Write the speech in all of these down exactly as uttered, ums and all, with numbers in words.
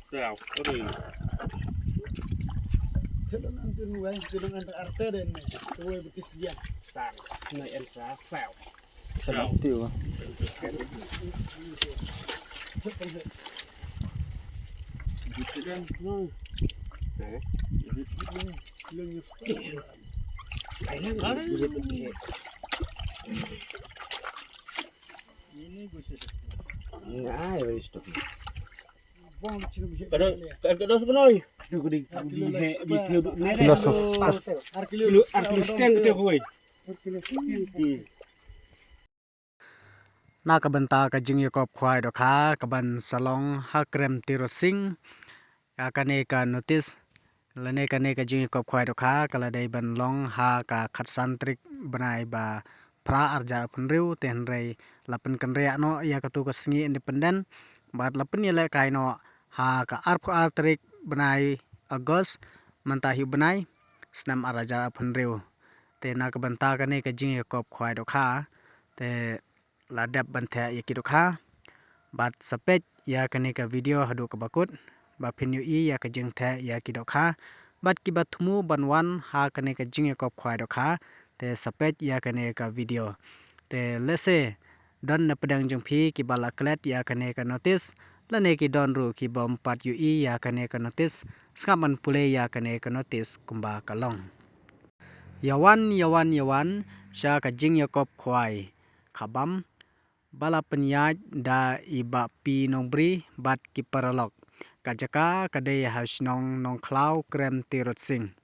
Saw, ring. Te don an tin wai, te don an arte den ne. Te wai betis dia. Saw, na en sa, saw. Saw. Tiu. Te den, no. Eh? Ai lang. Ngai, wis tu. Kado, kado sebenoi. Kilo sos. Kilo, ar kilo seteng kita koi. Hmm. Na ka bynta ka jingïakop khwai dohkha, ka ban sa long ha Krem Tirot Sing. Ïa kane ka notice, lane kane ka jingïakop khwai dohkha, ka la dei ban long ha ka khatsan tarik bnai ba phra arhajar arphew hynriew, te hynrei la pynkynriah noh ïa katu ka sngi independent, bad la pynïalehkai noh ha ka arphew ar tarik bnai August, mynta hi u bnai, snem arhajar arphew hynriew. Te na ka bynta kane ka jingïakop khwai dohkha, te la dep ban theh ïa ki dohkha. Bad sa peit ïa kane ka video haduh kaba kut, ba phin ïohi ïa ka jingtheh ïa ki dohkha. Bad kiba thmu ban wan ha kane ka jingïakop khwai dohkha, te sa peit ïa kane ka video. Te lehse don na pdeng jong phi kiba la klet ïa kane ka notice, lane ki don ruh kibym pat ïohi ïa kane ka notice, sngap ban pule ïa kane ka notice kumba ka long. Ïa wan, ïa wan, ïa wan sha ka jingïakop khwai khabam ba la pynïaid da i Bah P Nongbri bad ki paralok. Ka jaka ka dei ha shnong Nongkhlaw, Krem Tirot Sing,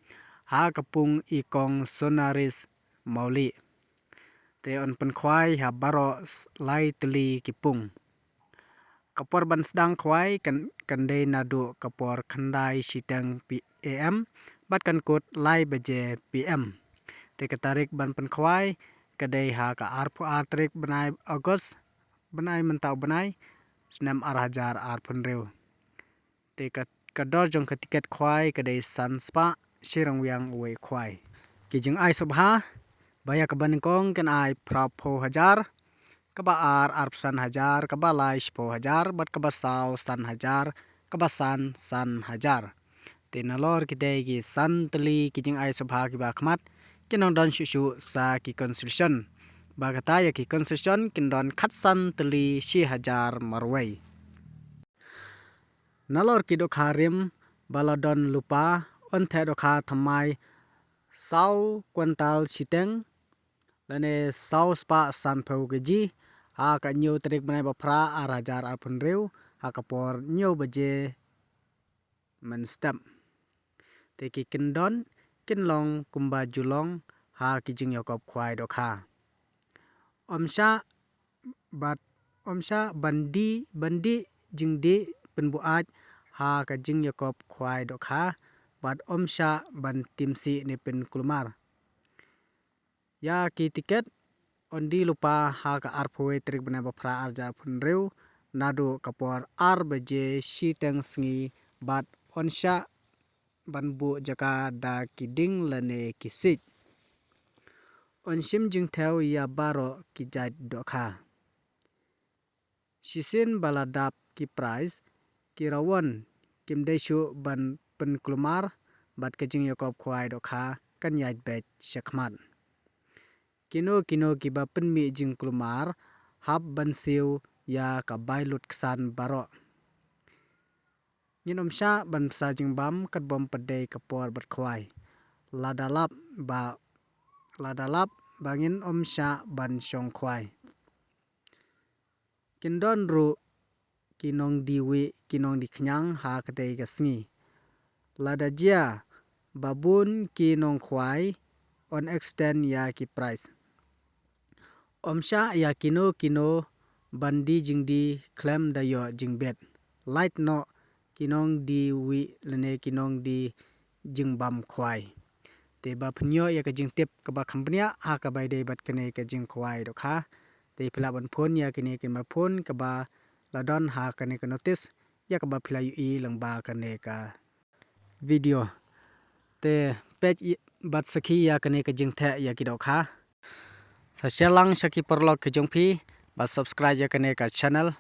ha ka pung i Kong Sonaris Mawlieh. Te yn pynkhwai ha baroh s-, lai tylli ki pung. Ka por ban sdang khwai kan, kan dei naduh ka por khyndai shiteng P A M bad kan kut lai baje P M. Te ka tarik ban pynkhwai ka dei ha ka arphew ar tarik bnai August, bnai mynta u bnai, snem arhajar arphew hynriew. Te ka, ka dor jong ka tiket khwai ka dei san spah shi ryngwiang uwei khwai. Ki jingai sngewbha ba ïa kaba nyngkong kin ai phraphew hajar, kaba ar arphew san hajar, kaba lai shiphew hajar, bad kaba saw san hajar, kaba san san hajar. Te nalor kitei ki san tylli ki jingai sngewbha kiba khmat, kin nang don shuh shuh sa ki consolation. Ba kata ïa ki consolation kin don khatsan tylli shi hajar marwei. Nalor ki dohkha rim ba la don lypa, yn theh dohkha thymmai saw kwintal shiteng, lane saw spah sanphew kg, ha ka hynñiew tarik bnai ba phra arhajar arphew hynriew, ha ka por hynñiew baje mynstep. Te ki kyndon kin long kumba ju long ha ki jingïakop khwai dohkha. Ym shah bad, ym shah ban dih, ban dih jingdih pynbuaid ha ka jingïakop khwai dohkha, bad ym shah ban tim sih ne pynkulmar. Ïa ki tiket yn die lypa ha ka arphew wei tarik bnai ba phra arhajar arphew hynriew, naduh ka por ar baje shiteng sngi, bad yn shah ban buh jaka da ki dieng lane ki siej. Yn shim jingthew ïa baroh ki jait dohkha. Shisien ba la dap ki prize, ki rawon kim dei shuh ban pynkulmar, bad ka jingïakop khwai dohkha kan ïaid beit shakhmat. Kino kino kiba pynmih jingkulmar, hap ban siew ïa ka bai lut ksan baroh. Ngin ym shah ban bsa jingbam katba ym pat dei ka por bat khwai. Lada lap ba, lada lap ba ngin ym shah ban shong khwai. Kin don ruh ki nongdie wieh, ki nongdie khñiang ha katei ka sngi. Lada jia ba bun ki nongkhwai, yn extend ïa ki prize. Ym shah ïa kino kino ban die jingdie khlem da ïoh jingbit. Lait noh ki nongdie wieh lane ki nongdie jingbam khwai. Te ba phin ïoh ïa ka jingtip kaba kham bniah ha kaba ïadei bad kane ka jingkhwai dohkha, te phi lah ban phone ïa kine ki number phone kaba la don ha kane ka notice, ïa kaba phi la ïohi lyngba kane ka video. Te peit i-, bad sakhi ïa kane ka jingtheh ïa ki dohkha. Sa share lang sha ki paralok ki jong phi, bad subscribe ïa kane ka channel,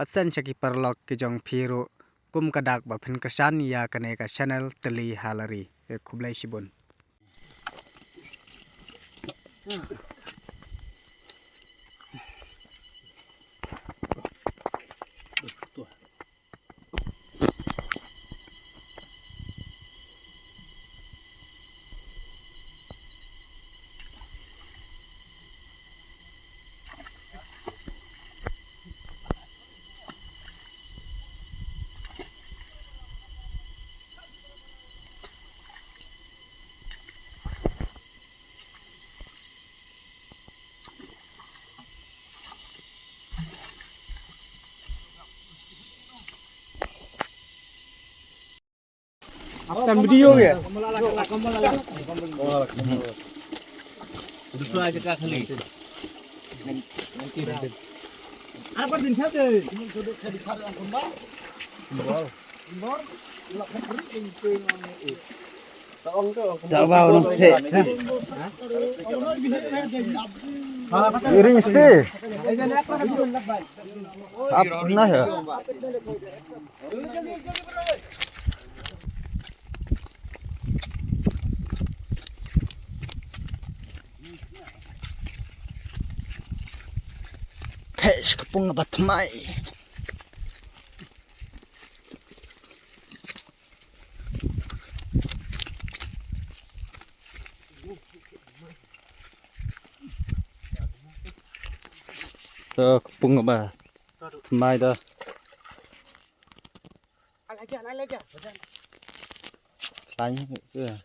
Pat send sha ki paralok ki jong phi ruh kum ka dak ba phin kyrshan ïa kane ka channel Tylli Halari. Eh, khublei shibun. Aptan video ya. Dusra aja ka khali. Da ba orang te. Iring sti. Ap na ya. Thesh ka pung ba tmai. To ka pung ba tmai da. Khlaiñ tu. Eh.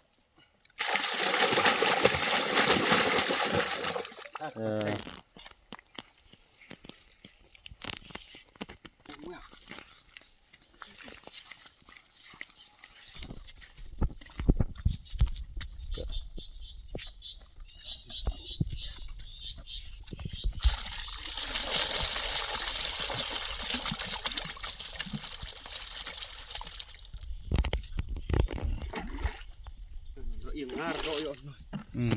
Hmm.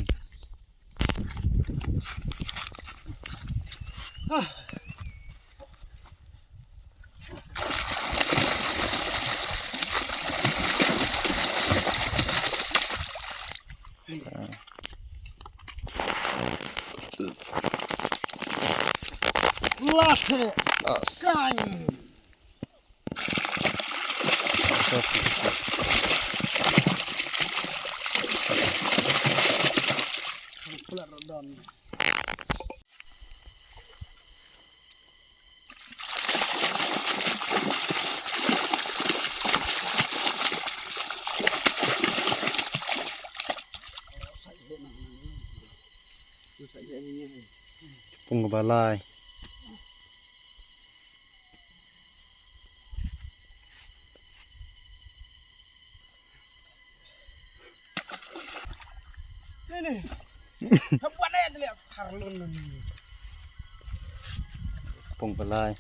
Late. Kain. Pung ka ba lai. Pung ka ba lai.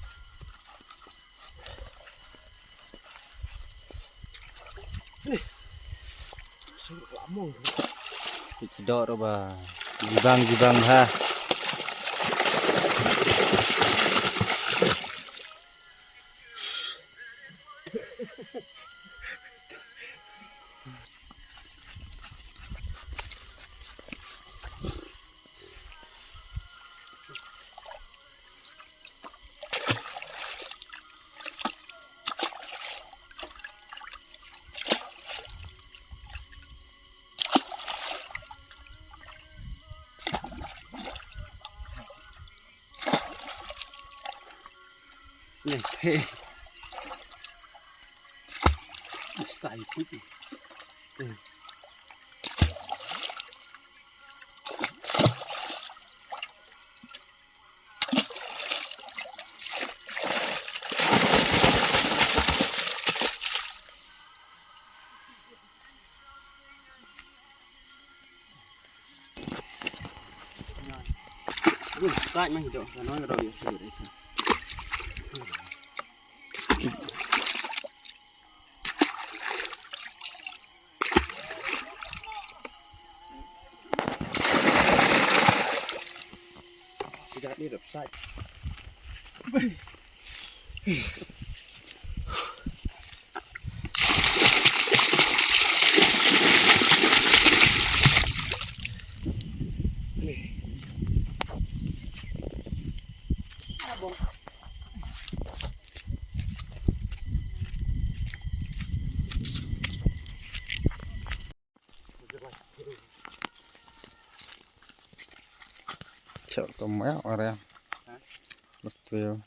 Ki doh ruh ba jibang jibang ha. Snake. Style put. Chok to meo are. Lok peo.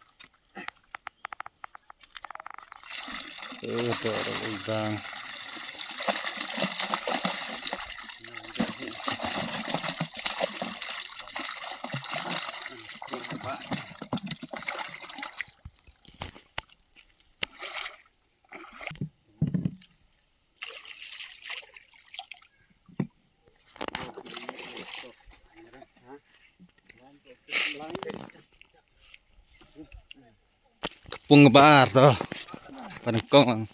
Eh, to ro udang. Kepung ba ar to. Ba nyngkong lang.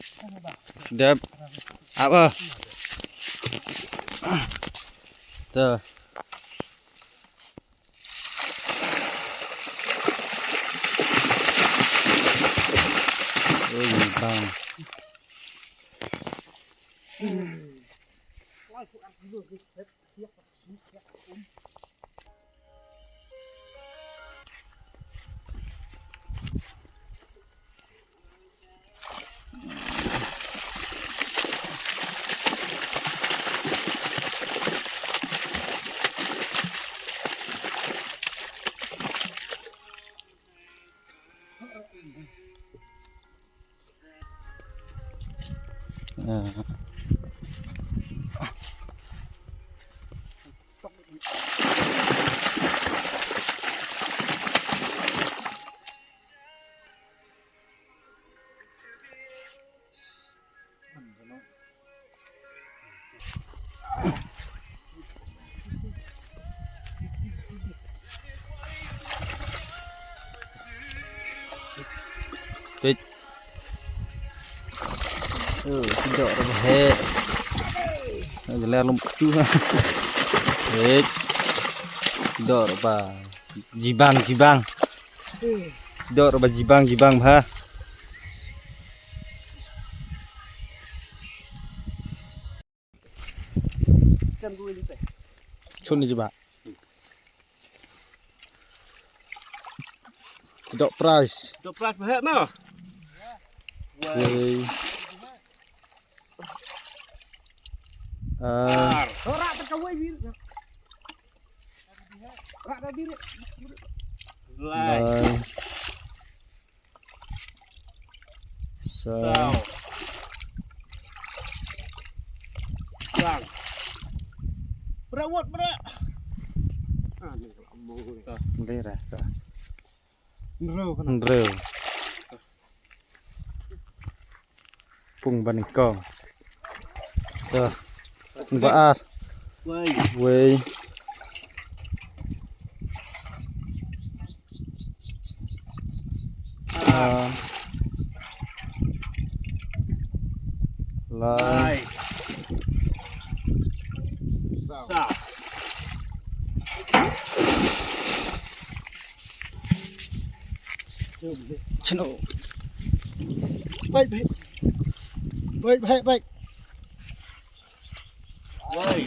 Dep. Apa? To. Ui, bang. Peit. Oh, ki doh ruh ba heh. Nga ler lum tu ha. Peit. Ki doh ruh ba jibang, jibang. Ki doh ruh ba jibang, jibang ba. Chun ni jiba. Dok price. Dok price ba heh no. Wei. Ah. Ar. Rak ta ka wei bir. Rak ta bir. Lai. Lai. Sa. Saw. Sang. Bra wat bra. Ah, ni ka la mo. Ka. Ndai ra ka. Nreu ka na. Nreu. Pung ba nyngkong. Sa. Pung ba ar. Wei. Wei. Ah. Lai. Lai. Sa. Sa. Chano. Bai, bai. Bai, bai, bai. Bai.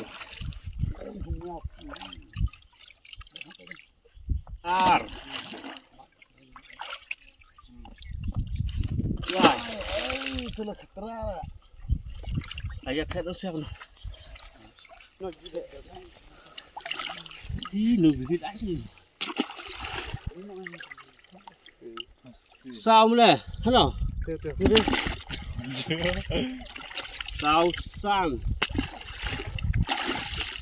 Ar. Lai. Ai, tu la khatra. Ai, ya khat siap. Ih, no bibit ai. Saw mle, hello. Saw sang.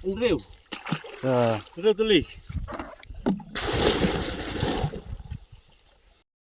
Nreu. Nreu tylli.